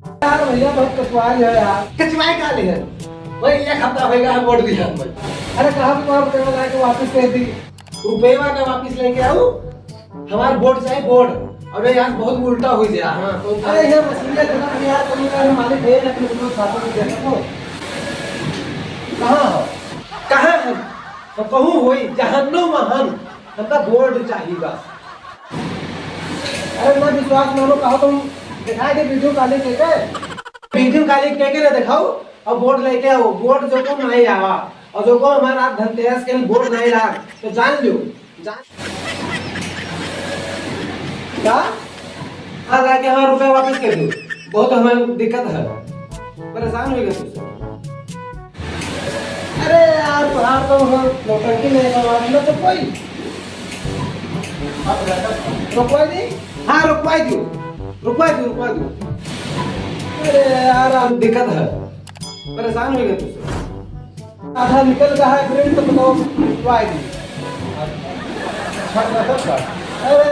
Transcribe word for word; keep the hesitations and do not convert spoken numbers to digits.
यार भैया, बहुत कचुआई है यार। कचुआई का ले है? भाई, एक हफ्ता होएगा है वोट दिया हम। अरे, कहाँ पे वहाँ रुपया ला के वापस कर दी? रुपया ना वापस लेके आओ, हमार वोट चाही, वोट। अबे यार, बहुत उल्टा हो गया। हाँ, तो अरे, ये मशीन का जगह नहीं यार, तुम यार मालिक है, लेकिन तुम छापा में देखो। कहाँ हो? कहाँ है? तो कहूँ होई, जहन्नुम में हम, हमका वोट चाही बस। अरे, ना विश्वास मानो, कहो तुम दिखाई दे वीडियो कॉलिंग के। वीडियो कॉलिंग के के ना दिखाओ, और वोट लेके आओ। वोट जो को नहीं आवा, और जो को हमारा धनतेरस के दिन वोट नहीं ला, तो जान लो, जान। का? हाँ, लाके हमारा रुपया वापस कर दो, बहुत हमें दिक्कत है, परेशान हो गए तुमसे। अरे यार, तुहार तो हम नौटंकी नहीं समझ में तो कोई। रुकवाई दी? हाँ, रुकवाई दो, रुकवाई दो, रुकवाई दो। अरे यार, हम दिक्कत है, परेशान हो गए तुमसे। आधा निकल गया है प्रिंट, तो बताओ, रुकवाई दी। अरे